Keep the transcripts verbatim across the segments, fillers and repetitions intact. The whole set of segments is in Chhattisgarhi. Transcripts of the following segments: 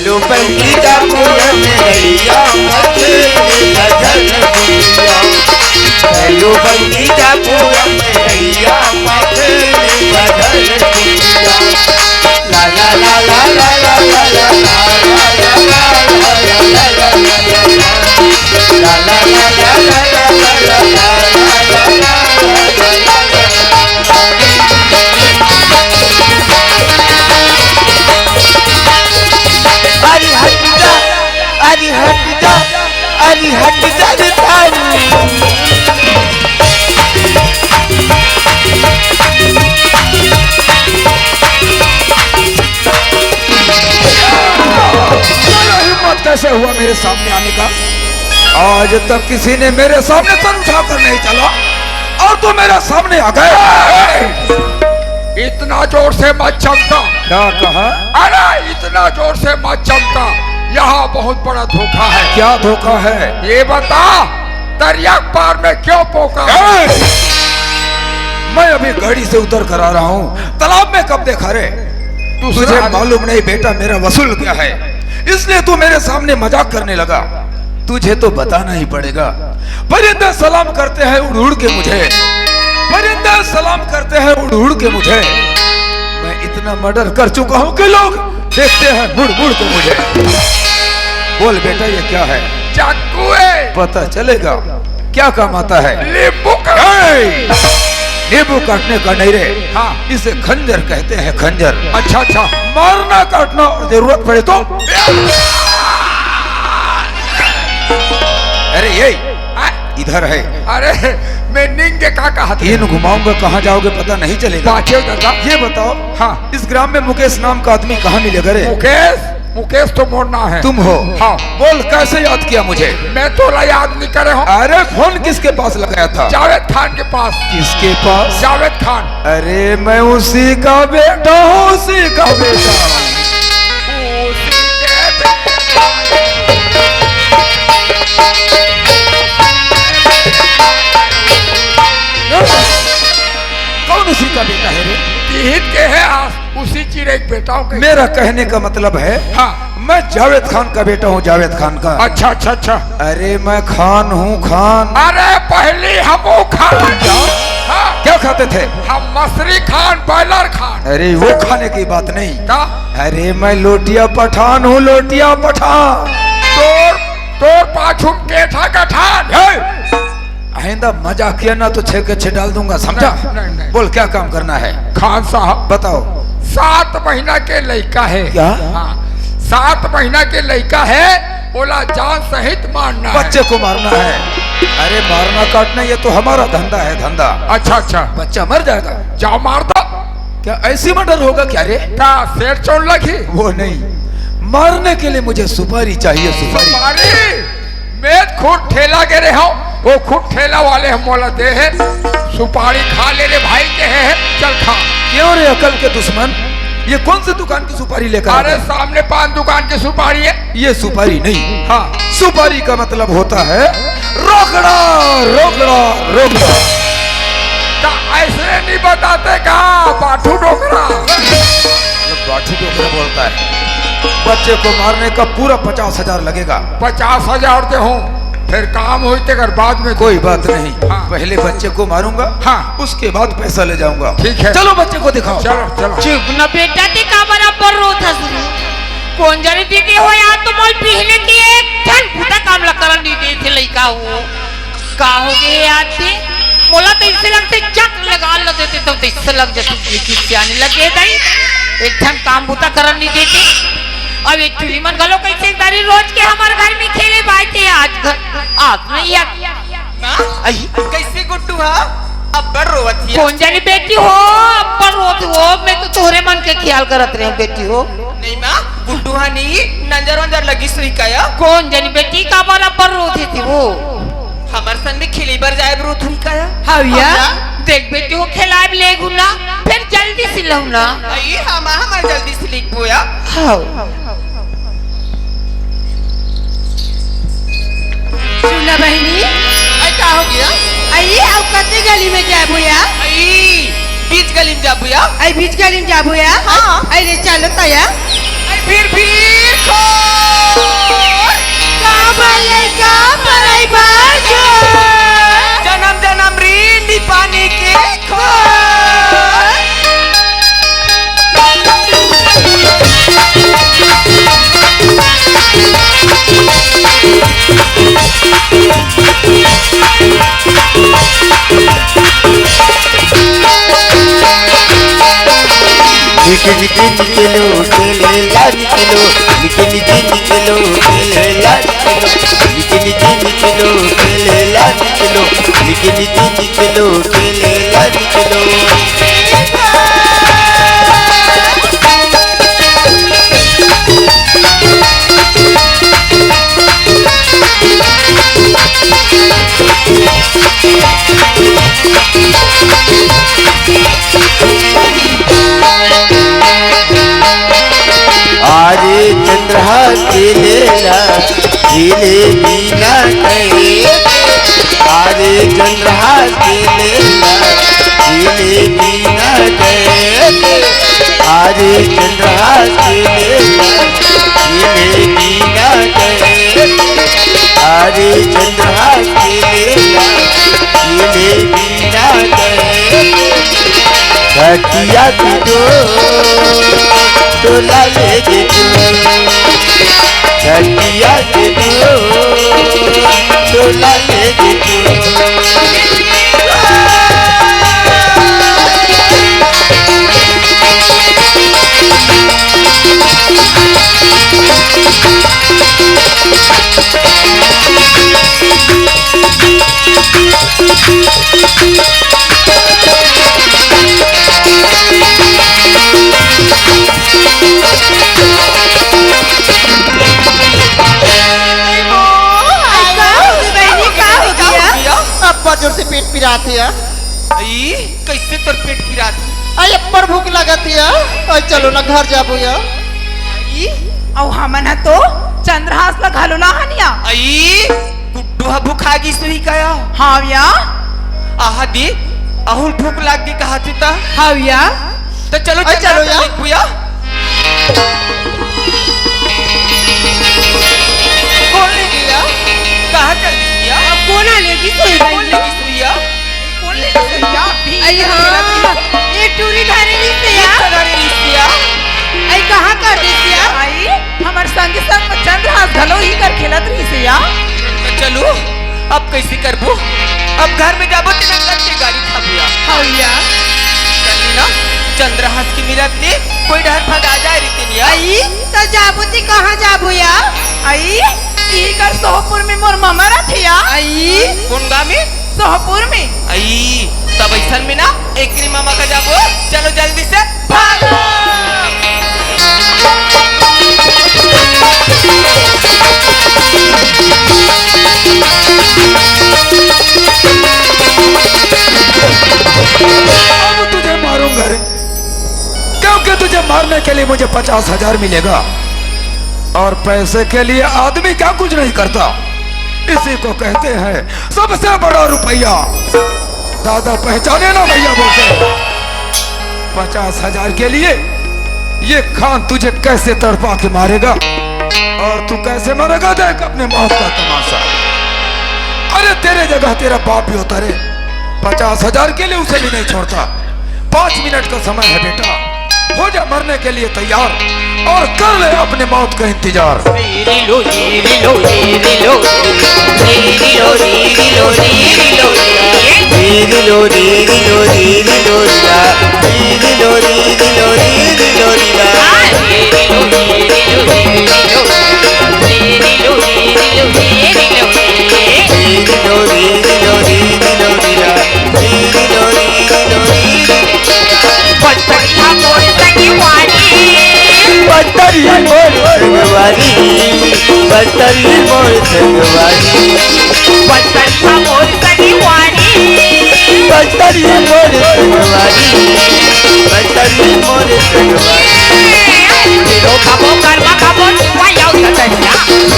यो बंदी जापुआ में अइया, मछली बजल दुनिया। यो बंदी जापुआ में अइया, मछली बजल दुनिया। ला ला ला ला। अरे हट जा, अरे हट जा, अरे हट जा रे तारी। तेरा हिम्मत कैसे हुआ मेरे सामने आने का? आज तक किसी ने मेरे सामने सर उठाकर नहीं चला, और तू मेरे सामने आ गए। इतना जोर से मत चमका। क्या कहा? अरे, इतना जोर से मत चमका। यहाँ बहुत बड़ा धोखा है। क्या धोखा है? ये बता, दरिया पार में क्यों पोका? ए! मैं अभी गाड़ी से उतर कर आ रहा हूँ। तालाब में कब देखा रे? दूसरा तुझे आदमी। मालूम नहीं बेटा, मेरा वसूल क्या है, इसलिए तू मेरे सामने मजाक करने लगा। तुझे तो बताना ही पड़ेगा। परिंदे सलाम करते हैं उड़ उड़ के मुझे, परिंदे सलाम करते हैं उड़ उड़ के मुझे। मैं इतना मर्डर कर चुका हूँ कि लोग देखते हैं मुड़ मुड़ के मुझे। बोल बेटा, ये क्या है? चाकू है। पता चलेगा क्या काम आता है। नींबू का। ए! नींबू काटने का नहीं रे। हाँ। इसे खंजर कहते हैं, खंजर। अच्छा, अच्छा। मारना काटना और जरूरत पड़े तो। अरे ये हाँ? इधर है। अरे, मैं निंगे का कहा था? तीन घुमाऊंगा, कहाँ जाओगे पता नहीं चलेगा। बाँचे हो दादा। ये बताओ, हाँ। इस ग्राम में मुकेश नाम का आदमी कहाँ मिलेगा रे? मुकेश? मुकेश तो मोर नाम है। तुम हो? हाँ। बोल, कैसे याद किया मुझे? मैं तोला याद नहीं करे हूँ। अरे, फोन किसके पास लगाया था? जावेद खान के पास। किसके पास? जावेद खान। अरे, मैं उसी का बेटा हूँ, उसी का बेटा। उसी के बेटा। कौन उसी का बेटा है रे? तिहित के है आस। उसी चिरे के बेटा हूँ। मेरा कहने का मतलब है, हाँ। मैं जावेद खान का बेटा हूँ, जावेद खान का। अच्छा, अच्छा, अच्छा। अरे, मैं खान हूँ, खान। अरे, पहली हम वो खान। क्या? हाँ। क्या खाते थे? हम मछली खान, बॉयलर खान। अरे, वो खाने की बात नहीं। का? अरे, मैं लोटिया पठान हूँ, लोटिया पठान। तोर, तोर पाछू में केठा गठान। हे! आइंदा मजाक किया ना तो छह के छह डाल दूंगा, समझा? नहीं, नहीं, नहीं। बोल, क्या काम करना है? खान साहब, बताओ। सात महीना के लइका है। क्या? हाँ, सात महीना के लइका है, ओला जान सहित मारना है। बच्चे को मारना है? अरे, मारना काटना ये तो हमारा धंधा है, धंधा। अच्छा, अच्छा। बच्चा मर जाएगा। जा मार दो। क्या ऐसी मर्डर होगा क्या रे? का शेर चोर लगी? वो नहीं, मारने के लिए मुझे सुपारी चाहिए, सुपारी। सुपारी? मैं खुद ठेला गे रहे हूँ, वो खुद ठेला वाले हम मोला दे है, सुपारी खा ले रे भाई, के है, चल खा। क्यों रे अकल के दुश्मन, ये कौन सी दुकान की सुपारी लेकर आ अरे गया? सामने पान दुकान की सुपारी है। ये सुपारी नहीं। हाँ। सुपारी का मतलब होता है रोकड़ा, रोकड़ा, रोकड़ा। का ऐसे नहीं बताते का बाठू डोकरा? मतलब बाठू डोकरा बोलता है। बच्चे को मारने का पूरा पचास हजार लगेगा। पचास हजार दे हूँ, फिर काम होई तेकर बाद में। कोई बात नहीं, हाँ। पहले बच्चे को मारूंगा, हाँ। उसके बाद पैसा ले जाऊंगा। ठीक है। चलो बच्चे को दिखाओ। चलो, चलो। चुप न बेटा, ते काबर अब्बड़ रोत हस? कोन जनी दीदी हो यार, तो मोल बिहने के एक ठन बुता काम ला करन नइ देथे लइका हो। का हो गे यार ते? मोला तो अइसे लगथे चट लगा ल देते तो अइसे लग जाथे कि सियानी लगे दाई। एक ठन काम बुता करन नइ देते। अब ये टुरी मन घलो कइसे दारी रोज के हमर घर में खेले बर आथे, आज घर आज नहीं आत। माँ, अही। कइसे गुड्डू हा अब्बड़ रोवत हिया? कोन जनी बेटी हो, अब्बड़ रोत हो, मैं तो तोहरे मन के ख्याल करत रहे बेटी हो। नहीं माँ, गुड्डू हा नहीं, नंजर वंजर लगिस होही का या? कोन जनी बेटी काबर अब्बड़ रोत हे वो? हमर संग में खेले बर जाए बर रोत होही का या? हव या। हव या। देख बेटी हो, खेलाए बर लेगहूँ ना, फिर जल्दी सिलहूँ ना। अई, हाँ माँ, हमर जल्दी सिलही का या। हव। सुन ना बहिनी। अई, का हो गे? अई, अउ कते गली में जाबो या? अई, बीच गली में जाबो या? अई, बीच गली में जाबो या? हाँ। अई, रे, चलो तो या। अई, फिर, फिर खो। निके निके लो, खेले ला निकलो। निके निके निकलो, खेले ला निकलो। निके निके निकलो, खेले ला निकलो। निके निके निकलो, खेले ला निकलो। आरे चंद्रहास के लेला, जिलेबी ना कहे। आरे चंद्रहास के लेला, जिलेबी ना कहे। आरे चंद्रहास के लेला, जिलेबी ना कहे। आरे चंद्रहास के लेला, जिलेबी ना कहे। छटिया के डोर तोला ले गे तू, छटिया के डोर तोला ले गे तू। अब्बड़ जोर से पेट पिरात हे या। ई, कइसे तोर पेट पिरात हे? अई, अब्बड़ भूख लागत हे या। अई, चलो ना, घर जाबो या। अई, अउ हमन ह तो चंद्रहास ला घलो लाहन या। अई, गुड्डू ह भुखा गिस होही का या? हाव या। आहा दे, अहू ल भूख लाग गे कहाथे त। हाव या। त चलो, अई, चंद्रहास चलो ला या। देखबो या। कोन ले गे या? कहाँ चल दिस या? अब कोन ले गिस होही? कोन ले गिस होही या? कोन ले गिस होही या? अई हाँ, एक टूरी धरे रिहिस या। एक टूरी धरे रिहिस या। अई कहाँ कर दिस या? अई, हमर संगी संग म चंद्रहास घलो इही कर खेलत रिहिस या। त चलो, अब कइसे करबो? अब घर में जाबो तेला कट के गारी खाबो या। हव या। चली ना, चंद्रहास के मिलत ले कोई डहर भगा जाए रिहितिन या। अई, त जाबो ते कहाँ जाबो या? अई, इही कर सोहपुर में मोर ममा रथे या। अई। कोन गाँव में? सोहपुर में। अई, तब अइसन में ना, एकरी ममा का जाबो। चलो जल्दी से भागो। अब तुझे मारूंगा रे, क्योंकि तुझे मारने के लिए मुझे पचास हजार मिलेगा, और पैसे के लिए आदमी क्या कुछ नहीं करता। इसी को कहते हैं सबसे बड़ा रुपया। दादा पहचाने ना भैया, बोलते हैं, पचास हजार के लिए ये खान तुझे कैसे तड़पा के मारेगा और तू कैसे मरेगा, देख अपने मौत का तमाशा। अरे, तेरे जगह तेरा बाप भी होता रे, पचास हजार के लिए उसे भी नहीं छोड़ता। पाँच मिनट का समय है बेटा, हो जा मरने के लिए तैयार और कर ले अपने मौत का इंतजार। बंदरिया मोर संगवारी, बंदरिया मोर संगवारी, बंदरिया मोर संगवारी, बंदरिया मोर संगवारी, बंदरिया मोर संगवारी। लो खाबो कर्मा खाबो, वायो सतरिया।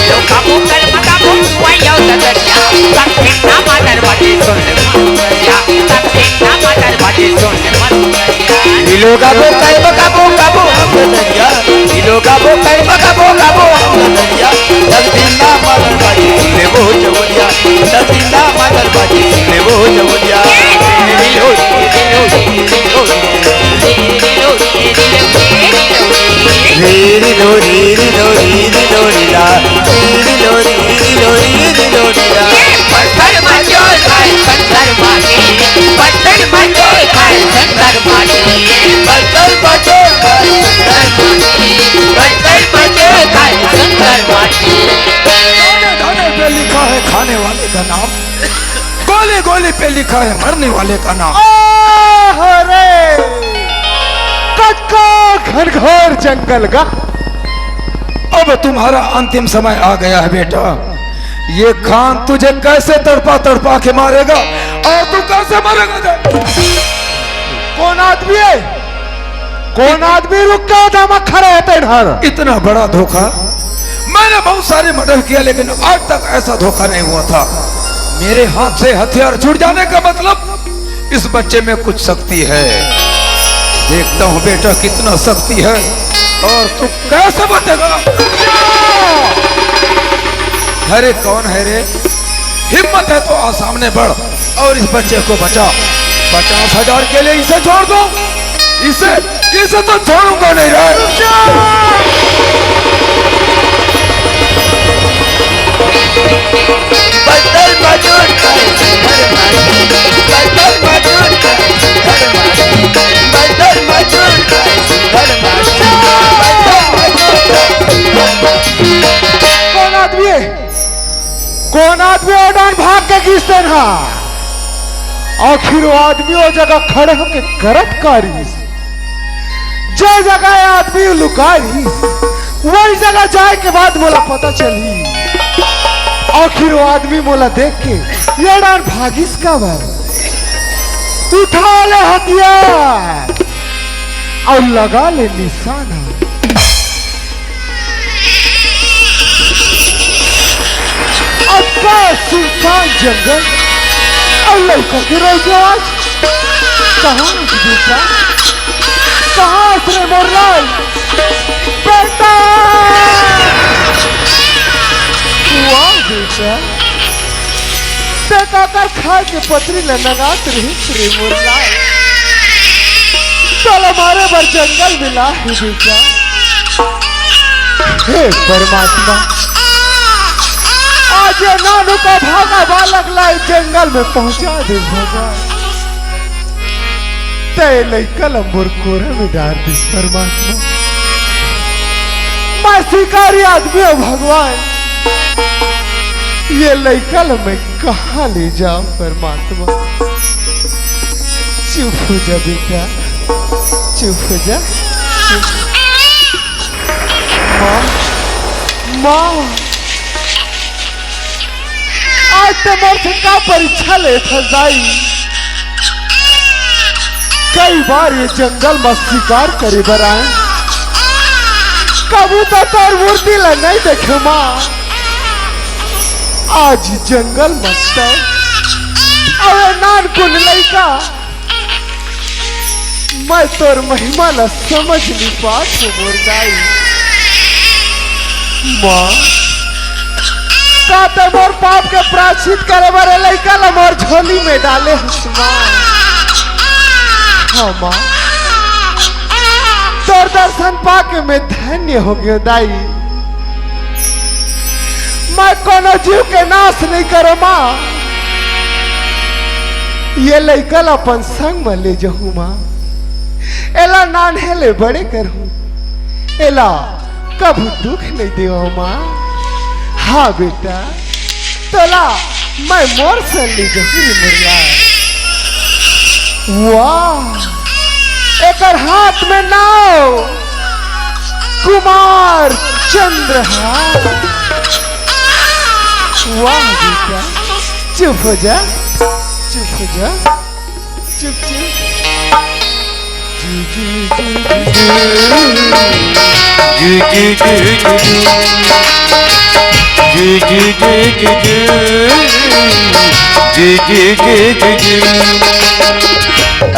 लो खाबो कर्मा खाबो, वायो सतरिया। संग ना मादर बाटे सुन ले मनुरिया, संग ना मादर बाटे सुन ले मनुरिया। लो खाबो कर्मा खाबो, खाबो हम सतरिया। लो खाबो कर्मा खाबो, खाबो हम सतरिया। संग ना मादर बाटे सुन ले वो जवरिया, संग ना मादर बाटे सुन ले वो जवरिया। लो, लो, लो, लो, लो। री री लो री री लो री री लो री ला, री री लो री री लो री री लो री ला। पत्थर मा चोर खाए पत्थर माटी, पत्थर मा चोर खाए पत्थर माटी, पत्थर मा नाम, गोली गोली पे लिखा है मरने वाले का नाम। आह रे, कतका घनघोर जंगल गा। अब तुम्हारा अंतिम समय आ गया है बेटा। ये खान तुझे कैसे तड़पा तड़पा के मारेगा और तू कैसे मरेगा? कौन आदमी है? कौन आदमी? रुक के दम खड़े है तेन हर। इतना बड़ा धोखा। मैंने बहुत सारे मर्डर किया, लेकिन आज तक ऐसा धोखा नहीं हुआ था। मेरे हाथ से हथियार छूट जाने का मतलब इस बच्चे में कुछ शक्ति है। देखता हूँ बेटा, कितना शक्ति है और तू कैसे बचेगा। अरे कौन है रे? हिम्मत है तो आ सामने बढ़ और इस बच्चे को बचा। पचास हजार के लिए इसे छोड़ दो, इसे, इसे तो छोड़ूंगा नहीं रे। बदल मजूर का सुधर माटी, बदल मजूर का सुधर माटी, बदल मजूर का सुधर माटी, बदल मजूर का सुधर माटी। कौन आदमी है? कौन आदमी ओ डान भाग के गिस तेन हा? आखिर वो आदमी ओ जगह खड़े होके करत का रहिस? जे जगह ये आदमी लुका रहिस, वही जगह जाए के बाद मोला पता चलही। आखिर वो आदमी मोला देख के ये डान भागिस काबर? उठा ले हथियार और लगा ले निशाना। अतका सुनसान जंगल और लइका के रोई के आवाज। कहाँ है बेटा? कहाँ है रे मोर लाल? बेटा! वाह बेटा, ते काकर खाए के पतरी ल नंगात रहिस रे मोर लाल। तोला मारे बर जंगल में लाही बेटा। हे परमात्मा, आज ये नानू का भागा बालक ला जंगल में पहुंचा दे भगवान। ते लइका ल मोर कोरा में डार दिस परमात्मा। मैं शिकारी आदमी हूँ भगवान, ये लइका ल मैं कहाँ ले जाऊं परमात्मा? चुप हो जा बेटा, चुप हो जा। माँ, माँ, आज ते मोर से का परीक्षा लेथस दाई? कई बार ये जंगल म शिकार करे बर आए, कभू तो तोर मूर्ति ला नहीं देखे माँ। आज जंगल म ते अउ ये नानकुन लइका, मैं तोर महिमा ला समझ नहीं पात हूँ मोर दाई। माँ, का ते मोर पाप के प्रायश्चित करे बर ए लइका ला मोर झोली में डाले हस माँ? हाँ माँ, तोर दर्शन पाके मैं धन्य हो गयो दाई। मैं कोनो जीव के नाश नहीं करो माँ। ये लइका ला अपन संग में ले जाहूँ माँ। एला नान्हे ले बड़े करहूँ, एला कभू दुख नहीं देवो माँ। हाँ बेटा, तोला मैं मोर संग ले जाहूँ रे मोर लाल। वाह, एकर हाथ में नाव कुमार चंद्रहार। वाह बेटा, चुप हो जा, चुप हो जा, चुप चुप।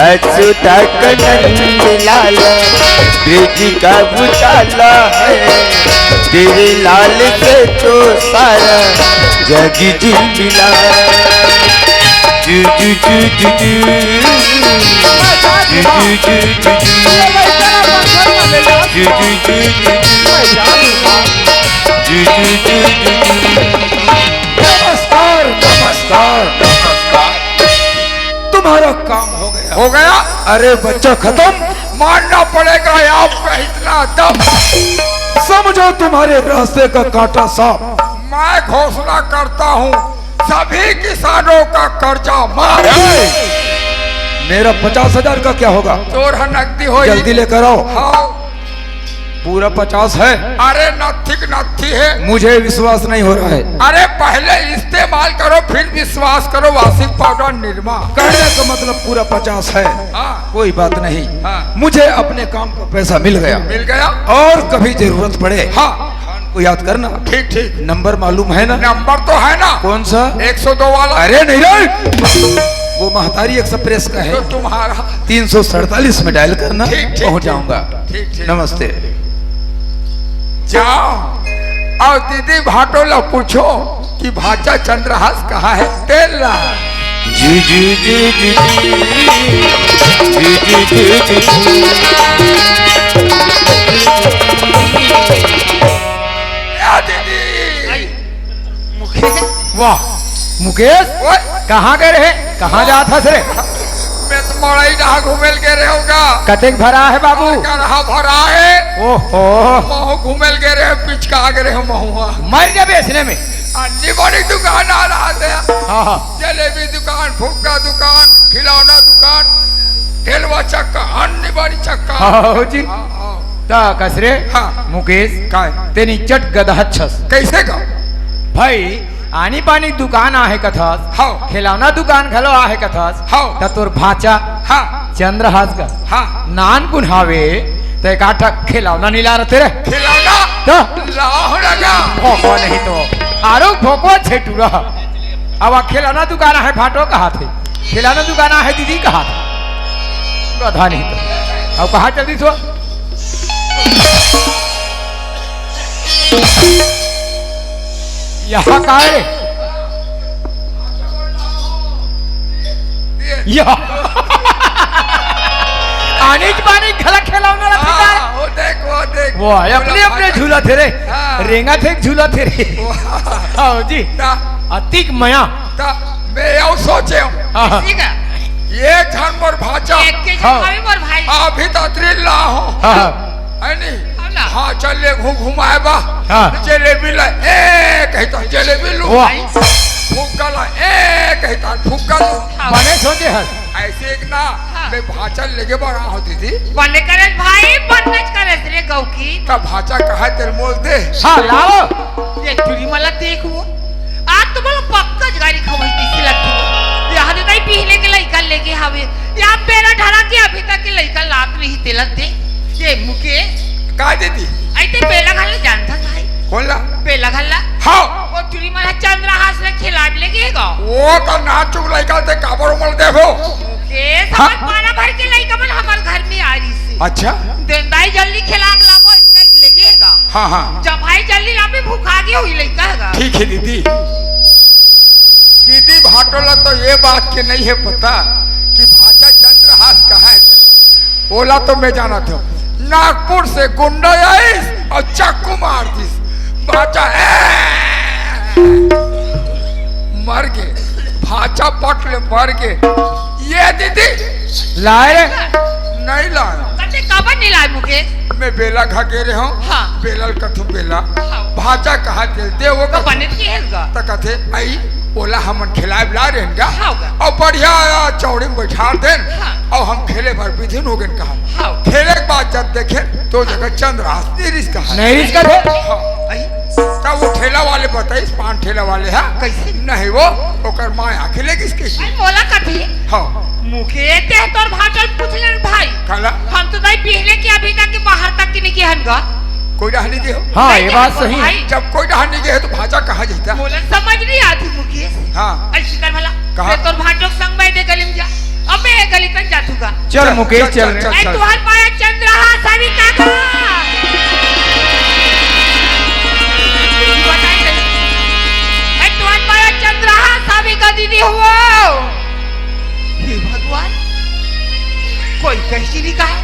अच्युता का नंद लाला, ब्रज का उजाला है, तेरे लाल से तो सारा जग झिलमिला। जू, जू, जू, जू, जू। जू, जू, जू, जू, जू। जू, जू, जू, जू, जू। जू, जू, जू, जू, जू। नमस्कार, नमस्कार, नमस्कार। तुम्हारा काम हो गया। हो गया? अरे बच्चा खत्म। मानना पड़ेगा आपका इतना दम। समझो तुम्हारे रास्ते का कांटा साफ। मैं घोषणा करता हूँ, सभी किसानों का कर्जा माफ। ए! मेरा पचास हजार का क्या होगा? तोर ह नकदी होई। जल्दी लेकर आओ। हाँ। पूरा पचास है। अरे नत्थी के नत्थी है। मुझे विश्वास नहीं हो रहा है। अरे पहले इस्तेमाल करो, फिर विश्वास करो। Washing powder Nirma। कहने का मतलब पूरा पचास है। हाँ। कोई बात नहीं। हाँ। मुझे अपने काम का पैसा मिल गया। मिल गया। और कभी जरूरत पड़े, हाँ। खान को याद करना। ठीक, ठीक। नंबर मालूम है ना? नंबर तो है ना। कौन सा? एक सौ दो वाला। अरे नहीं रे, वो महतारी एक्सप्रेस का है। तो तुम्हारा। तीन सौ सैंतालीस में डायल करना, ठीक, ठीक, पहुंच ठीक। जाऊंगा। ठीक, ठीक। नमस्ते। जाओ और दीदी भाटो ला पूछो कि भाचा चंद्रहास कहाँ है? तेल ला। जी, जी, जी, जी, जी। जी, जी, जी, जी, जी। ए दीदी। मुकेश। वाह, मुकेश, ओए। कहाँ गए रहे? कहाँ जात हस रे? मैं तो मड़ई डहा घूमे ल गे रहे हूँ का। कतेक भरा है बाबू? गरहा भरा है। ओहो। महू घूमे ल गे रहे हूँ, पिचका गे रहे हूँ महुआ। मर जाबे अइसने में। अन्नी बड़ी दुकान आ रहा था। हाँ, हाँ। जलेबी दुकान, फुग्गा दुकान, खिलौना दुकान, ठेलवा चक्का, अन्नी बड़ी चक्का। हाँ, जी। हाँ, हाँ। त कस रे? हाँ। मुकेश, काय? तें निच्चट गदहा छस। कैसे का? भाई, आनी बानी दुकान आहे कथस, हाँ। खिलौना दुकान घलो आहे कथस, हाँ। त तोर भाचा हाँ। चंद्रहास का हाँ। नानकुन हावे, त एक आठा खिलौना नइ लाय रते रे। खिलौना? त? लाहो लगा। भोकवा नहीं तो। आरो भोकवा छेटू रहा। अब आ खिलौना दुकान आहे भाटो कहाथे। खिलौना दुकान आहे दीदी कहाथे। गधा नहीं तो। अब कहाँ चल दी सो? यहाँ का है? यहाँ। आनी बानी घला खिलौना रखता है। हाँ, वो देख, वो देख। वो है, अपने, अपने झूलथे रे। हाँ। रेंगथे झूलथे रे। वाह। हाँ जी। ता। अतिक मया। ता, मैं यो सोचे हूँ। हाँ, हाँ। ठीक है। ये झन मोर भाचा। एक के हाँ। झन हवे मोर भाई। अभी तो अतरी ला हो। हाँ, हाँ। है नी? हाँ ना। हाँ, चल ले घू-, घुमाए बा। हाँ। जलेबी ला, ए, कही तो जलेबी लू। वाह। फुग्गा ला, ए, कही तो फुग्गा लू। हाँ। बने सोचे हस। ऐसे एक ना, हाँ। मैं भाचा लेगे बड़ा हो दीदी। बने करे भाई, बनच करे रे गौकी। त भाचा कहा तेरे मोल दे। हाँ, लाओ। ये टुरी मला देख वो। आज तो बोलो पक्का गारी खवाई तीसी लगती हो। यहाँ तो नहीं पीने के लइका लेगे हवे। यहाँ बेरा ढरा के अभी तक के लइका लात नहीं तेलत दे। ये मुकेश। का दीदी? ऐते बेला घाला जानता भाई। कौन ला? बेला घाला। हाँ। वो टुरी मला चंद्रहास ने खिलाड़ लेगे गा। वो तो नाचुक लइका ते काबर उमल देखो। मुकेश, हाँ। हमार पारा भर के लइका मन हमार घर में आ रही से। अच्छा। देंदाई जल्दी खिलाड़ लाबो, इसका लेगे गा। हाँ, हाँ। जब भाई जल्दी लाबे, भूखा गे हुई लइका गा। ठीक है दीदी। दीदी भाटोला तो ये बात के नहीं है पता कि भाचा चंद्रहास कहाँ है तेला। ओला तो मैं जानत हूँ, नागपुर से गुंडा आइस और चाकू मार दिस। भाचा, ए! मर गे, भाचा पट ले मर गे। ये दीदी लाए रे? नहीं लाए। कते काबर नहीं लाए मुकेश? मैं बेला घा गे रहे हूँ। हाँ। बेला ल कथू बेला। हाँ। भाचा कहा दिल दे वो तो कथू। बने के है गा। त कथे आई, ओला हमन खिलाए ला रेन गा। हाँ गा। और बढ़िया चौड़ी में बैठा देन। हाँ। और हम खेले भर विधिन हो गए कहा। हाँ। खेले के बाद जब देखे तो जगह चंद्रहास नहीं रिस कहा। नहीं रिस कथे। हाँ। आई। तब वो ठेला वाले बताइस, पान ठेला वाले, हाँ? कैसे? नहीं वो, ओकर माँ आँखें ले गिस कैसे? अरे मोला कथी? हाँ। मुकेश ते तोर भाटल पूछ ले भाई। काला? हम तो दाई पहले के अभी तक के बाहर तक के नहीं के हन गा। कोई डहा नहीं गे हो? हाँ, नहीं ये बात सही है। भाई। जब कोई डहा नहीं गे है तो भाचा कहाँ जाता? मोला समझ नहीं आती मुकेश। हाँ। ऐसी कर भला। कहाँ? मैं तोर भाटो के संग मैं दे गली में जा। अबे ये गली तक जा तू गा। चल चल, मुकेश, चल चल, रे। चल, ए, चल। तुहर पाया चंद्रहास हवे काका। बताई दे। ए, तुहर पाया चंद्रहास हवे का दीदी हुआ। हे भगवान, कोई कैसी नहीं कहा।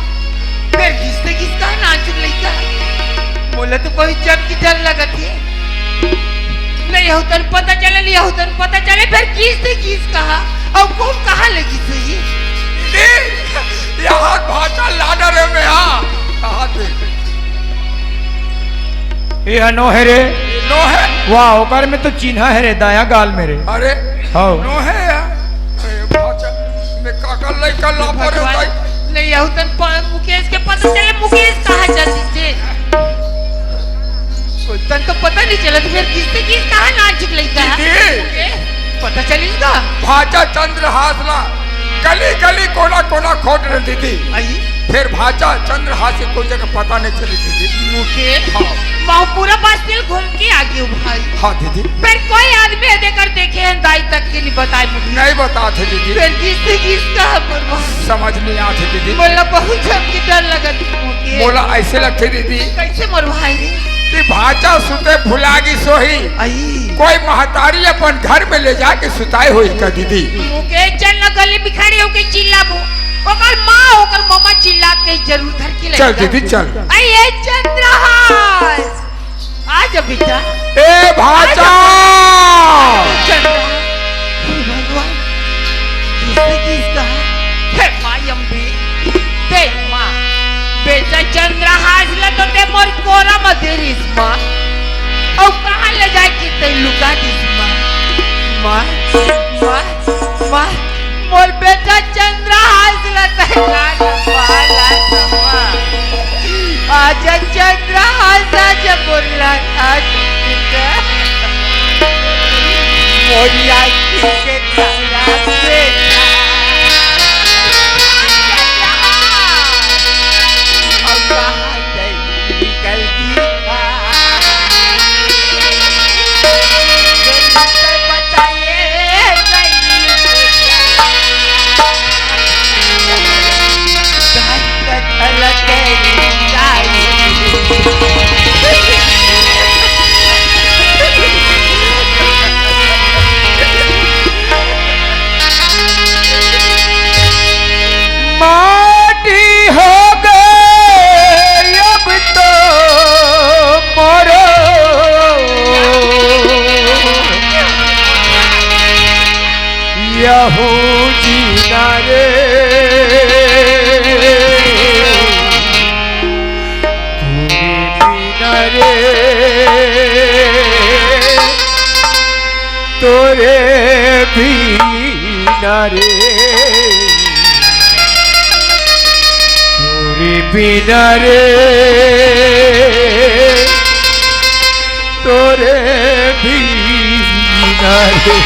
फिर किससे किसका नाचुक लइका। मोला तो कोई जम की डर लगत है। नहीं हो तन पता चले, नहीं हो तन पता चले, फिर किस से किस कहा और कौन कहा लगी सही? ए, यहाँ भाषा लाना रे मैं, हाँ। कहाँ थे? ये अनो है रे। नोहे। वाह, ओकर में तो चिन्हा हे रे, दाया गाल में रे। अरे, हौ। नोहे यार। अरे, भाचा, मैं काका लइका लापो रे भगवान, भाई। नहीं, यहू तन प-, मुकेश के पता चले, मुकेश कहाँ चल दीजिए। तन तो पता नहीं चला, तो फिर किससे किस कहाँ नाच लइका है? दीदी। मुकेश, पता चलिस का? भाचा चंद्रहास ला गली गली कोना कोना खोज रहे दीदी। आई? फिर भाचा चंद्रहास के कोई जगह पता नहीं चली दीदी। मुकेश, हाँ। मैं पूरा बस्ती घूम के आ गई हूँ भाई। हाँ दीदी। फिर कोई आदमी हे देकर देखे हैं दाई तक के नहीं बताए मुझे। नहीं बताते दीदी। फिर किससे किसका है बर्बाद? समझ नहीं आते दीदी। बोला बहुत जम के डर लगत मुकेश। बोला ऐसे लगते दीदी। कैसे मोर भाई? कि भाचा सुते भुलागी सोही। आई। कोई महतारी अपन घर में ले जाके सुताए होई का दीदी? मुकेश चल न गली में खड़ी होके चिल्लाबो। ओकर माँ, ओकर मम्मा चिल्लात कहीं जरूर घर के चल लइका। दीदी, चल। आई, ए चंद्रहास, आ जा बेटा। ए भाचा। चंद्रहास, हे भगवान, किससे किसका? हे माई अम्बे, देख माँ, बेटा चंद्रहास ला तो ते मोर कोरा म दे रिस माँ। अउ कहाँ ले जाए के ते लुका दिस माँ? माँ, माँ, माँ, मोर बेटा चंद्रहास ला ते ला जा माँ, ला जा माँ। आजा चंद्रहास, आजा बोला, आजा बेटा। मोरी आँखी के तारा बेटा। अब कहाँ गई निकल गई? माटी हो गए अब तो मोरो यहू जीना रे, तोरे बिना रे, तोरे बिना रे, तोरे बिना रे, तोरे बिना रे।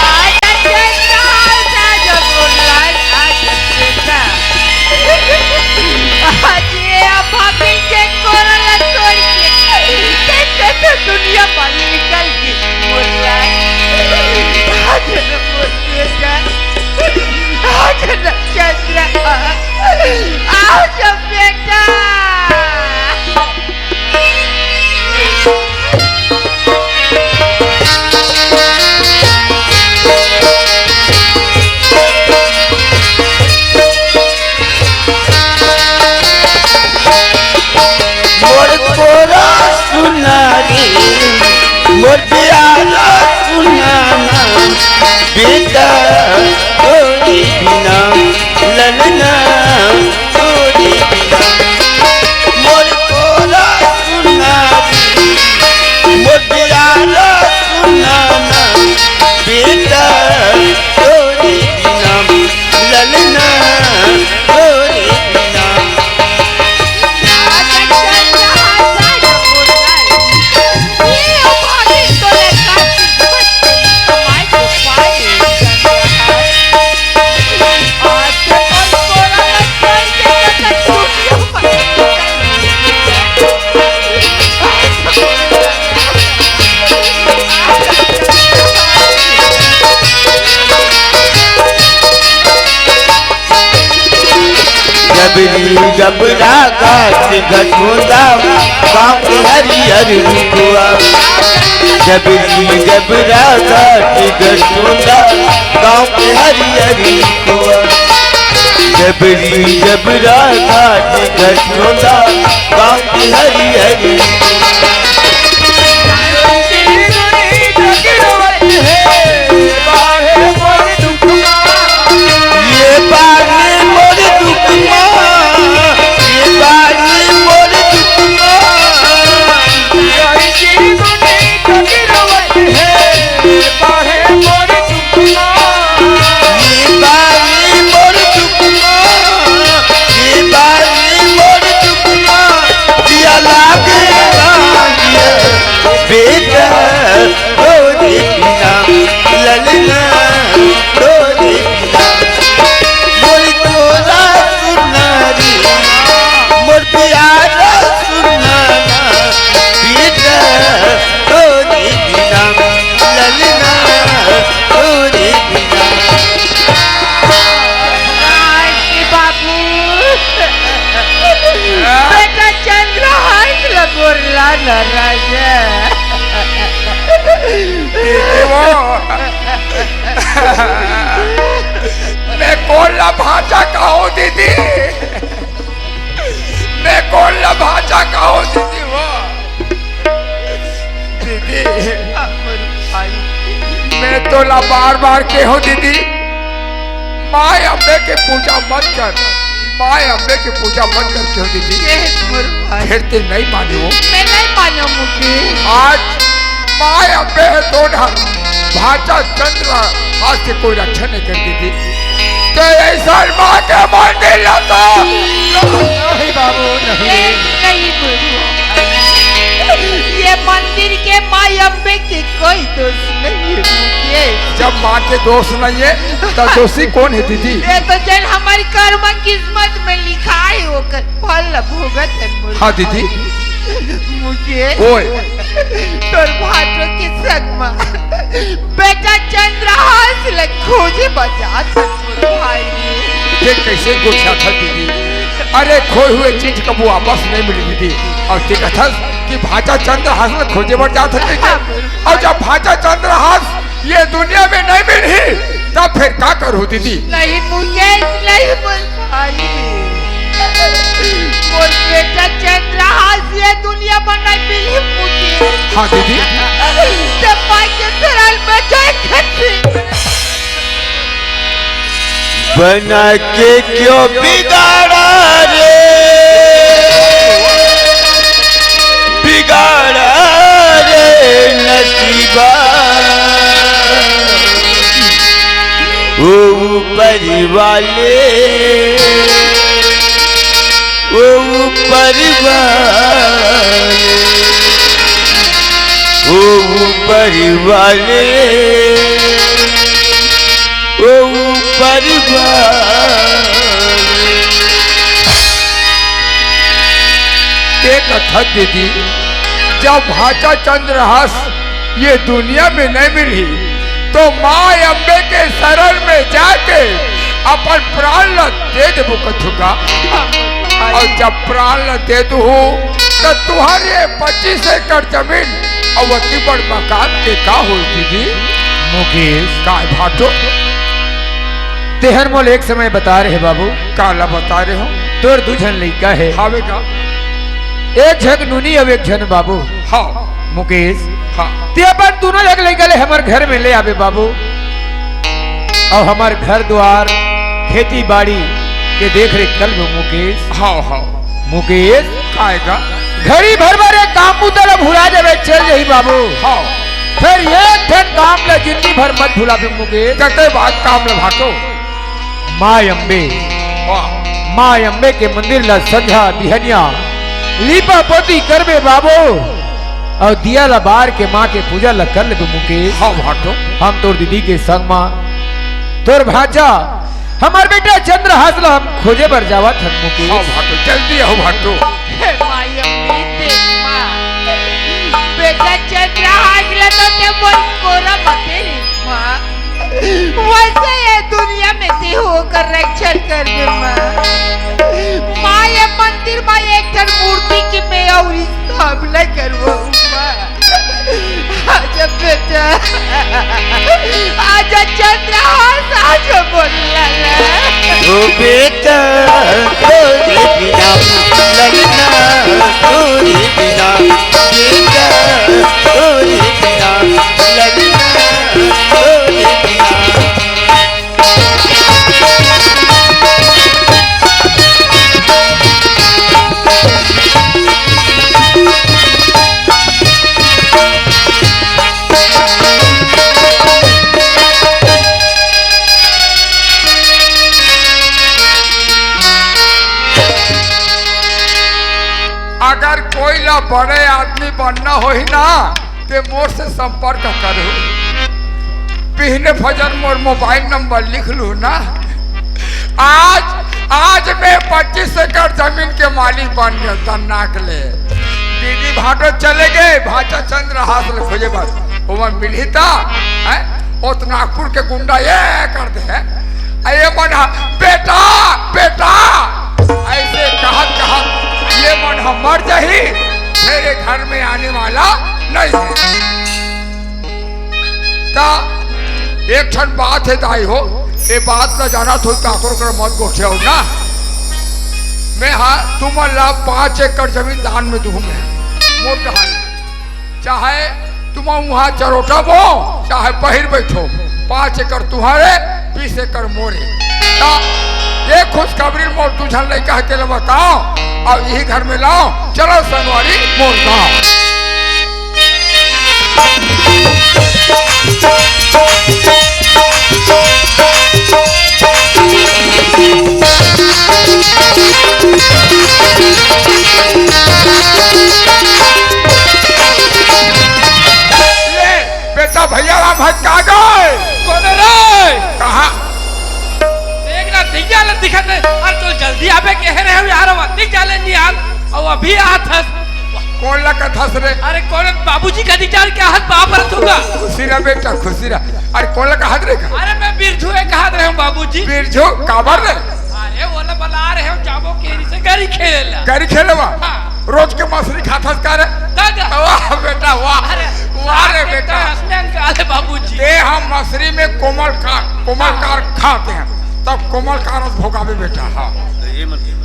आजा चंद्रहास, आजा बोला, आजा बेटा। आज ये अभागिन के कोरा ला तोड़ के, कैसे तो दुनिया में निकल के बोला। आजा ना बोल बेटा। आजा ना चंद्र, आजा बेटा। मोर कोरा सुना रे, मोर प्यारा सुना ना, बेटा तोरे बिना, ललना तोरे बिना। मोर कोरा सुना रे, मोर प्यारा सुना ना, बेटा तोरे बिना, ललना तोरे बिना। जबरी जबरा घाट घटोंदा, गाँव के हरियर रुखवा। जबरी जबरा घाट घटोंदा, गाँव के हरियर रुखवा। जबरी जबरा घाट घटोंदा, गाँव के हरियर रुखवा। ये बानी मोर दुख मा, ये बानी मोर दुख मा। दीदी वो, मैं कोन ला भांचा कहूं दीदी? मैं कोन ला भांचा कहूं दीदी वो? दीदी, हाँ, मोर भाई। मैं तोला बार बार कहूं दीदी, माय अम्बे के पूजा मत कर, माय अम्बे के पूजा मत कर, कहूं दीदी। ए मोर भाई। फिर ते नहीं माने हो। मैं नहीं मानों मुकेश। आज माय अम्बे हे तो ना, भांचा चंद्रहास के कोई रक्षा नहीं कर दीदी। तो ऐसा माँ के मंदिर ला तो नहीं बाबू, नहीं। ये नहीं बोलूं। ये मंदिर के माँ अम्बे के कोई दोष नहीं है मुकेश। जब माँ के दोष नहीं है, तो दोषी कौन है दीदी? ये तो जन हमारी कर्म किस्मत में लिखा है, ओकर फल भोगत है मुर्गा। हाँ दीदी। मुकेश। ओए। तोर भाटो के संग मा बेटा चंद्रहास ले खोजे बजात हे मोर भाई। ये कैसे गोठियाथस दीदी? अरे, खोए हुए चीज कभू वापस नहीं मिली दीदी। अउ ते कथस कि भांचा चंद्रहास ले खोजे बर जात हे दीदी। अउ जब भांचा चंद्रहास ये दुनिया में नहीं मिलही, तब फिर का करहूं दीदी? नहीं मुकेश, नहीं मोर भाई। मोर बेटा चंद्रहास ये दुनिया में नहीं मिलही मुकेश। हाँ दीदी। ते माय के शरण में जाए खातिर। बना के क्यों बिगाड़ा रे, बिगाड़ा रे नसीबा। ओ ऊपर वाले, ओ ऊपर वाले, ओ ऊपर वाले, ओ ऊपर वाले। ते कथस दीदी, जब भांचा चंद्रहास ये दुनिया में नहीं मिलही, तो माँ अम्बे के शरण में जाके अपन प्राण ला दे देबो कथों का। अउ जब प्राण ला दे दूहूं, तो तुंहर ये पच्चीस एकड़ जमीन अउ अति बड़ मकान के का होही दीदी? मुकेश। काय भाटो? तेहर मोला एक समय बता रहे बाबू। काला बता रहे हो? तोर दू झन लइका हे। हावे का? एक झन नूनी अउ एक झन बाबू। हाँ। मुकेश। हाँ। ते अपन दूनों झन लइका ले हमर घर में ले आबे बाबू। अउ हमर घर द्वार, खेती बाड़ी के देख रेख कर लेबे मुकेश। हाँ, हाँ। मुकेश। काय का? घड़ी भर बर एक काम बुता ला भुला जाबे, चल जाही बाबू। हाँ। फिर एक ठन काम ला जिंदगी भर मत भुलाबे मुकेश। कते बात काम ला भाटो? माय अम्बे। वाह। माय अम्बे के मंदिर ला संझा बिहनिया लीपा पोती करबे बाबू। अउ दिया ला बार के माँ के पूजा ला कर लेबे मुकेश। हाँ भाटो। हम तोर दीदी के संग मा तोर भांचा हमर बेटा चंद्रहास ला हम खोजे बर जावत हन मुकेश। हाँ भाटो, जल्दी आओ भाटो। हे माई अम्बे देख माँ, बेटा चंद्रहास ला तो ते मोर कोरा मते रे माँ। वैसे ये दुनिया में ते ओकर रक्षण करबे माँ। माँ ये मंदिर मा एक ठन मूर्ति के मैं अउ स्थापना करवाहूँ माँ। आजा बेटा, आजा चंद्रहास, आजा मोर लाला। ओ बेटा, तोरे बिना ललना, तोरे बिना बेटा, तोरे बिना ललना, तोरे बिना। अगर कोई ला बड़े आदमी बनना होही ना, ते मोर से संपर्क करहू। बिहने फजर मोर मोबाइल नंबर लिख लू ना। आज, आज मैं पच्चीस एकड़ जमीन के मालिक बन गेंव तन्नाक ले। दीदी भाटो चले गे, भांचा चंद्रहास ल खोजे बर। ओमन मिलही ता, हैं? ओ त नागपुर के गुंडा ये कर दे हैं। अरे मन हा, "बेटा, बेटा," ऐसे कहत कहत ये मन हा मर जाही, फिर ये घर में आने वाला नहीं। त एक ठन बात हे दाई हो, ये बात ल जानत हो, काकरो कर मत गोठियाव ना। मैं हा तुमन ला पाँच एकड़ जमीन दान में दूहूँ मैं, मोर डहार ले। चाहे तुम उहाँ चरोटा बो, चाहे पहिर बैठो, पाँच एकड़ तुम्हारे, बीस एकड़ मोरे। त ये खुशखबरी मोर दू झन लइका हे, तेला बताओ, अउ इही घर में लाओ, चलो संगवारी मोर गाँव। ले, बेटा भैया राम हट का गए? कोन रे? कहाँ? देख ना, दिया ले दिखत हे। अरे तो जल्दी आबे कहे रहे हो यार, वो दिख जाले नहीं यार। अउ अभी आत हस। कोन ला कथस रे? अरे कोन बाबूजी का विचार क्या हत बाप रथुगा? खुशी रह बेटा, खुशी रह। अरे कोन ला कहत रे का? अरे मैं बिरझू ए कहत रहे हूँ बाबूजी। बिरझू काबर रे? अरे वो ला बला रहे हो, जाबो केरी से गरी खेले ला। गरी खेले बा? हाँ। रोज के मछरी खाथस का रे? दादा। वाह बेटा, वाह। अरे, वाह रे साथ में बेटा। तो हंसने निकाले बाबूजी। ते हम मछरी में कोमल का, कोमल हाँ। कार खाते हैं, तब कोमल का रस भोगावे बेटा। हाँ।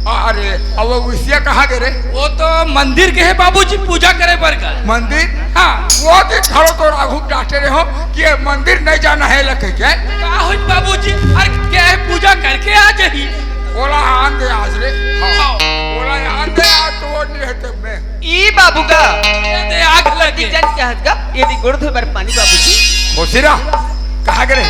अरे, अब वो विसिया कहाँ गे रे? वो तो मंदिर गे हे बाबूजी, पूजा करे बर का। मंदिर? हाँ। वो दिन खड़ो तो राघु डांटे रहे हो कि ये मंदिर नहीं जाना है लगे के। का होई बाबूजी? अरे, क्या है, पूजा करके आ जाही। ओला आन दे आज रे। हाँ। ओला आन दे आज तो वो नहीं रहते मैं। ई बाबू का। ये दे आग लगे। जन क्या हत का? ये दी गोड़ धोए बर पानी बाबूजी। होशिरा, कहाँ गे रहे?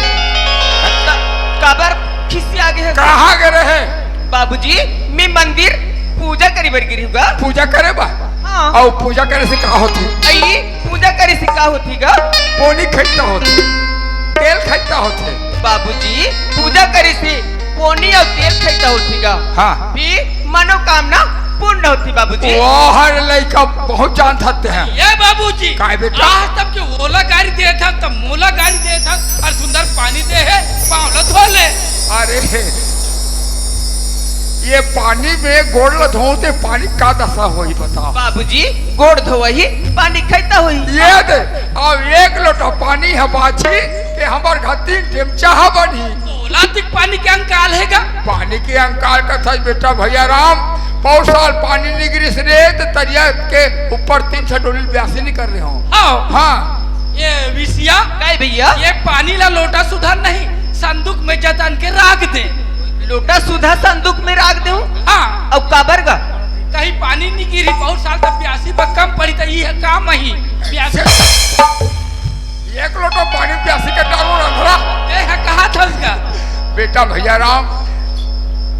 का-, काबर खिसिया गे हे? कहाँ गे रहे? बाबूजी, मैं मंदिर पूजा करे बर गे रहे हूँ गा। पूजा करे बा? हाँ। अउ पूजा करे से का होथे? अई, पूजा करे से का होथे गा? पोनी खरीदता होथे, तेल खरीदता होथे। बाबूजी, पूजा करे से पोनी अउ तेल खरीदता होथे गा। हाँ। भी मनोकामना पूर्ण होथे बाबूजी। वाह रे लइका, बहुत जानत हस ते। ये बाबूजी, काय बेटा? आज तक के ओला गारी देत हस, तब मोला गारी देत हस, अउ सुंदर पानी दे हे, पाँव ला धो ले। अरे, ये पानी में गोड़ ल धोते पानी का दशा होही बताओ। बाबूजी, गोड़ धोवही, पानी खैता होही। ये दे, अब एक लोटा पानी ह बाछी के हमर घर तीन टेम चाहा बनही। तोला तिक पानी के अंकाल हे गा? पानी के अंकाल कथस बेटा भैया राम, पौर साल पानी नइ गिरिस रे, त तरिया के ऊपर तीन छह डोली ब्यासी नइ करे रहे हो। हाँ। हाँ। ये विसिया, काय भैया? ये पानी ला लोटा सुधा नहीं, संदूक में जतन के राख दे। लोटा सुधा संदूक में राख देहूँ? हाँ। अउ काबर गा? कहीं पानी नइ गिरी, पौर साल तक ब्यासी पर कम पड़ी, त ये काम ही। ब्यासी। एक लोटा पानी प्यासी के डालो ना भला। ए, हा, कहा था उसका? बेटा भैया राम,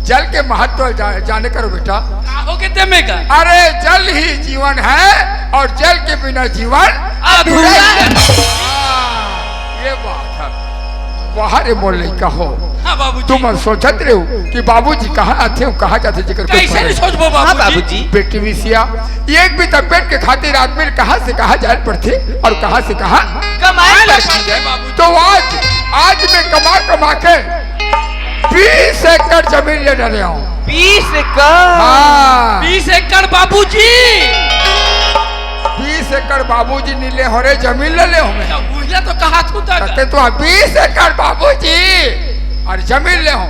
जल के महत्व जा-, जाने करो बेटा। का हो के ते में का? अरे, जल ही जीवन है और जल के बिना जीवन अधूरा है। हाँ, ये बात है। वाह रे मोर लइका हो। हाँ बाबूजी। तुम सोचत रहे हो कि बाबूजी कहाँ आथे, कहाँ जाथे, जेकर कोई कैसे पता नहीं नहीं। सोचबो हाँ बाबूजी? बाबूजी। बेटी विसिया, एक बित्ता पेट के खातिर आदमी ल कहाँ से कहाँ जाए पड़थे और कहाँ से कहाँ कमाए आए पड़थे। पड़थे बाबूजी। तो आज, आज मैं कमा कमा के बीस एकड़ जमीन ले डरे हूँ। बीस एकड़? हाँ। बीस एकड़ बाबूजी। बीस एकड़ बाबूजी नी ले हो रे, जमीन ले ले हो मैं। तो उजला तो कहा तू तक। ते तो बीस एकड़ बाबूजी और जमीन ले हो,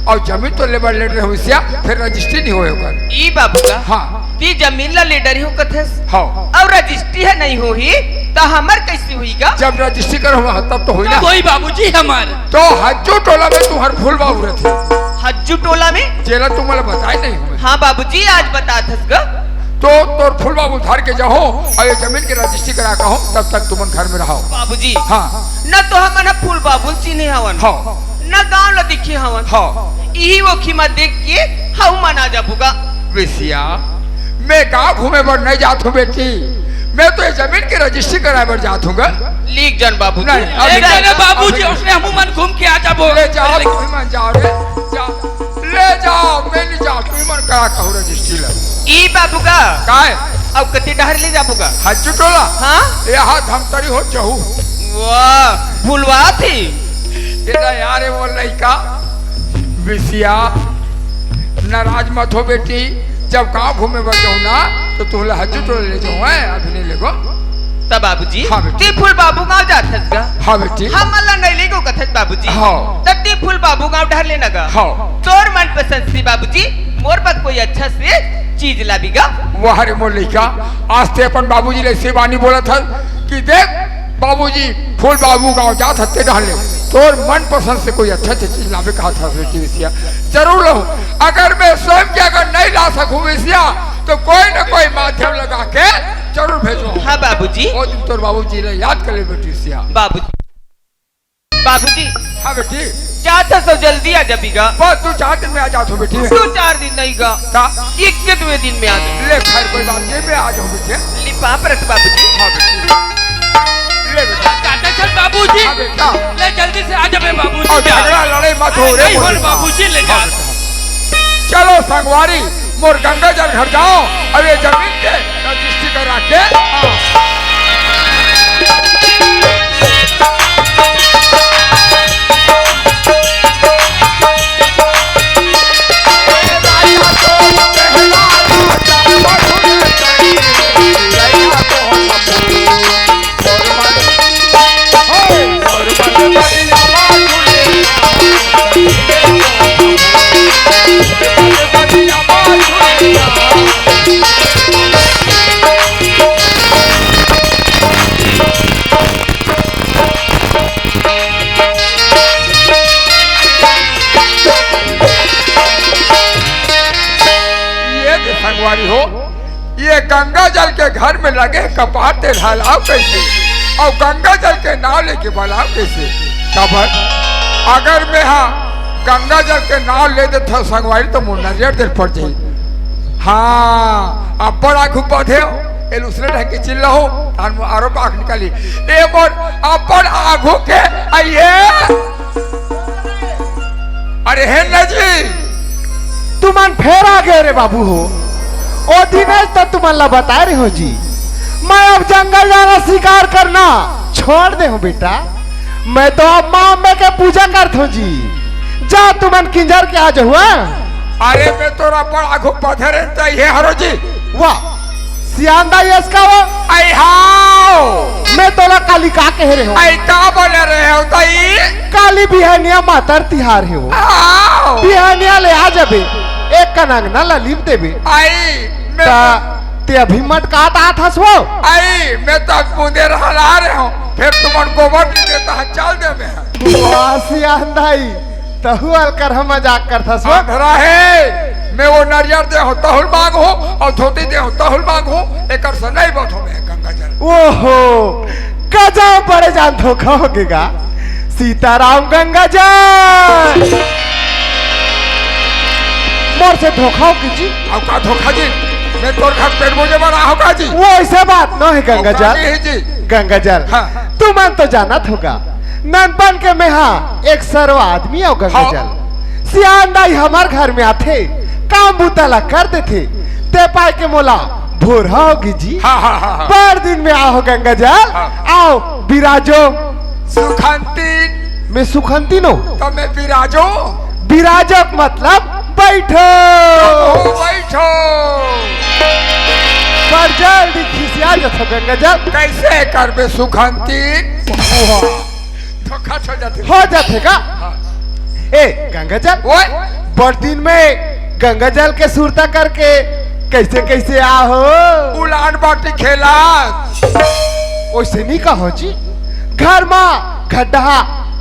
और जमीन तो लेबर ले रहे हो इसिया, फिर रजिस्ट्री नहीं होए ओकर। ई बाबू का? हाँ। ती जमीन ला ले डरे हो कथस? हाँ। और रजिस्ट्री है नहीं होही, तो हमर कैसे होई गा? जब रजिस्ट्री कर हो तब तो होई ना। वही बाबूजी हमारे। तो हज्जू टोला में तुम्हार फूल बाबू रहते। हज्जू टोला में? जेला तुम्हारे बताए नहीं हमें। हाँ बाबूजी, आज बता थस गा। तो तोर फूल बाबू धर के जाओ और ये जमीन की रजिस्ट्री करा के हो, तब तक तुमन घर में रहो। बाबूजी। हाँ। न तो हमन ह फूल बाबू ल चिन्हे हवन। हाँ। न गांव ल दिखे हवन। हाँ। इही वो खीमा देख के हऊ मन आ जाबू गा। विसिया, मैं गांव घूमे बर नहीं जात हूँ बेटी, मैं तो ये जमीन की रजिस्ट्री कराए बर जात हूँ गा। लीक जन बाबू। नहीं, अभी नहीं, नहीं। बाबूजी, अभी उसने हमू मन घूम के आ जाबो। ले जाओ, अरे, तुम मन जाओ रे, जाओ। ले जाओ, मैं नहीं जाओ, तुम मन करा कहू रजिस्ट्री ला। ई बाबू का? काय? अब कति डहर ले जाबू का? हज्जू टोला? हाँ? ये हाथ धमतरी हो जाऊ। वाह, भूलवा थी। ये ना यार, ये वो लइका, विसिया, नाराज मत हो बेटी, जब गांव घूमे बर जाऊँ ना, तो तू ला हज्जू टोला ले जाऊँ, हैं? अभी नहीं लेगो। त त बाबूजी, हाँ बेटी। ते फूल बाबू गांव जात हस गा? हाँ बेटी। हमन ला नइ लेगो कथस बाबूजी। हाँ। त ते फूल बाबू गांव डहर ले न गा। हाँ। तोर मन पसंद से बाबूजी, मोर बर कोई अच्छा से चीज लाबे गा। वाह रे मोर लइका, आज ते अपन बाबूजी ले अइसे बानी बोलत हस कि देख बाबूजी, फूल बाबू गांव जात हस ते डहर ले, तोर मन पसंद से कोई अच्छा अच्छा चीज लाबे कहत हस बेटी बिटिया, जरूर लाहूं। अगर मैं स्वयं के अगर नइ ला सकूं बिटिया, त कोई न कोई माध्यम लगा के जरूर भेजहूं। हाँ बाबूजी। ओ दिन तोर बाबूजी ला याद कर ले बेटी बिटिया। बाबूजी, बाबूजी। हाँ बेटी। जात हस त जल्दी आ जाबे गा। बस दू चार दिन में आ जात हों बेटी। दू चार दिन नइ गा। का? एक के दुए दिन में आ जा। ले खैर कोई बात नहीं, मैं आ जाहूं बेटी। ले पाँव परत बाबूजी। हाँ बेटी। ले बेटा। जात हस बाबूजी। हाँ बेटा। ले जल्दी से आ जाबे बाबूजी। अउ झगड़ा लड़ाई मत हो रे नइ हो मोर रे बेटा। बाबूजी, ले हाँ जा। बेटा। चलो संगवारी, मोर गंगा जल घर जाओ, अब ये जमीन के रजिस्ट्री करा के आओ। ये तो संगवारी हो, ये गंगा जल के घर में लगे कपार ते ढलाव कैसे, अउ गंगा जल के नाव लेके बलाव कैसे? काबर अगर मैं हा गंगा जल के नाव ले देथव संगवारी, त मोर नरियर दे ल पड़ जाही। हाँ, अब्बड़ आघू पधे हो, ए दूसरे ढंग के चिल्ला हो, तान आरो बाख निकाली। ए मोर अब्बड़ आघू के आइए। अरे हे न जी, तुमन फेर आ गे रे बाबू हो। ओ दिनेश तो तुमन ला बताए रहे हो जी, मैं अब जंगल जाना शिकार करना छोड़ दे हूँ बेटा। मैं तो अब माँ अम्बे के पूजा करत हूँ जी। जा तुमन किंजर के आ जाहू। अरे मैं तो रपड़ आघू पधरे त ये हरो जी। वाह, सियान दाई अस का वो? आई हाव। मैं तोला काली का कहे रहे हो? आई का बोले रहे हो ताई? काली बिहनिया मातर तिहार हे वो। हाव। बिहनिया ले आ जाबे, एक कन अंगना ला लीप देबे। आई, मैं ता ते अभी मटकात आत हस वो? आई, मैं तो बूंदे रहला रहे हो, फेर तुमन गोबर नइ देता ह, चल दे मैं। वाह सियान दाई, तहू अलकर ह मजाक करथस वो। अंधरा हे, मैं वो नरियर दे हो तहुल मांग हो, अउ धोती दे हो तहुल मांग हो, एकर से नइ बथो मैं गंगा जल। ओहो, गजब बड़े जान धोखा हो गे गा। सीताराम गंगा जल। मोर से धोखा हो गे जी। अउ का धोखा जी? मैं तोर घर पेट बोजे बर आहो का जी? वो ऐसे बात न हे गंगा जल। जी। गंगा जल। हाँ। तुमन तो जानत होगा, ननपन के मेहा एक सरवा आदमी अउ गंगा हाँ। जल। सियान दाई हमर घर में आथे, काम बूता ला कर देथे, ते पाय के मोला भोरहा होगे जी। हाँ, हाँ, हाँ, हाँ। बड़ दिन में आहो गंगा जल, हाँ। आओ बिराजो। सुखंतीन। मैं सुखंतीन हो। त मैं बिराजो। बिराजो के मतलब बैठो। ओ, बैठो। पर जल्दी खिसिया जथो गंगा जल। कैसे करबे सुखंतीन? धोखा हो जाथे। हो जाथे का? हाँ। ए, गंगा जल? ओए। बड़ दिन में गंगा जल के सुरता करके कैसे कैसे आहो? उलान बाटी खेला। ओइसे नहीं कहो जी। घर मा खड्डा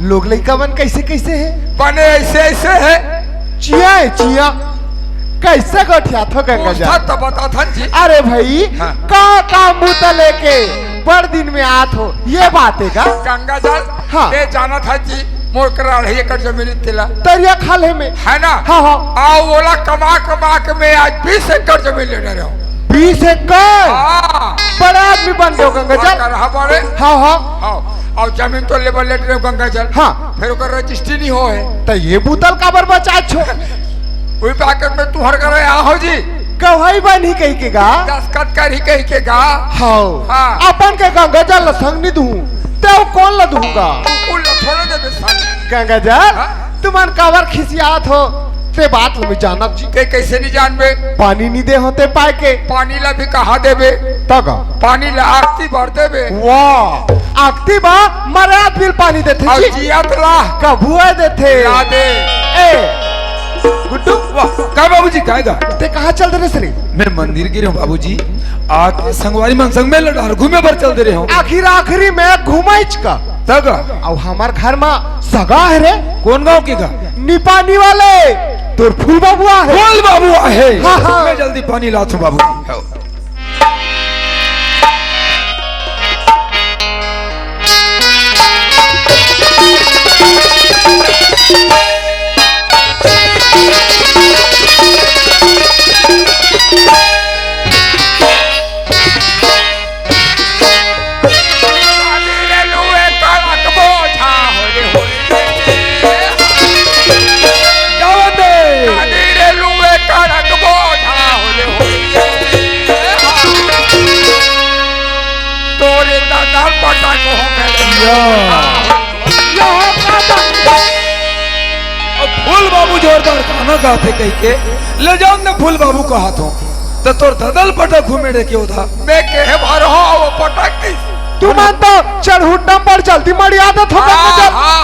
लोग लइका मन कैसे कैसे हे? बने ऐसे ऐसे हे। चिया हे, चिया। कैसे गोठियाथो गंगा जल? पूछत त बताथन जी। अरे भाई, हाँ। का काम बूता लेके बड़ दिन में आत हो, ये बात हे का? गंगा जल, हाँ। ये जानत हे जी, मोर करा अढ़ाई एकड़ जमीन हे तेला। तरिया खाल्हे में। हे ना? हाँ, हाँ। अउ ओला कमा कमा के मैं आज बीस एकड़ जमीन ले डरे हूँ। बीस एकड़? हाँ। बड़ा आदमी बन गयो गंगा जल। बड़ा रहा बड़े। हाँ, हाँ। हाँ। अउ जमीन तो लेबर लेट रहे गंगा जल। हाँ। फेर ओकर रजिस्ट्री नहीं होय। त ये बूता ल काबर बचात हो? उही पाकट में तुहर करे आहो जी। गवाही बनही कहिके गा। दस्खत करही कहिके गा। हव। हाँ। अपन के गंगा जल ल संग नहीं दूँ, त अउ कोन ल दूँगा? कुल ल थोड़े देबे संग। गंगा जल, हाँ? तुमन काबर खिसियात हो, ते बात ल मैं जानब जी। ते कैसे नहीं जानबे? पानी नहीं दे हो ते पाय के। पानी ला भी कहाँ देबे? त का? पानी ला आखती भर देबे। वाह, आखती बा मरात बिल पानी देथे अउ जी। जियत ला कभुआ देथे। यादे। ए, गुड्डू। वाह, का बाबूजी, काय गा? ते कहाँ चल दे रे रे? मैं मंदिर गे रहेंव बाबूजी। आके संगवारी मन संग मेला डहर घूमे बर चल दे रहेंव। आखिर आखिरी में घुमाइच का? तगा। अउ हमर घर मा सगा हे रे। कोन गाँव के गा? निपानी वाले तोर फूल बाबू आहे। फूल बाबू आहे। हाँ, हाँ। मैं जल्दी पानी लाथों बाबू। तोरे दादा पटक हो गए। या। अब फूल बाबू जोरदार गाना गाथे कहिके, ले जान दे फूल बाबू कहत हों, त तोर ददल पटक घूमे रे के ओधा। मैं केहे भर हो, वो पटक दिस। तुमन तो चढ़हुट्टा पर जल्दी मड़िया देथो, हाँ, जब हाँ।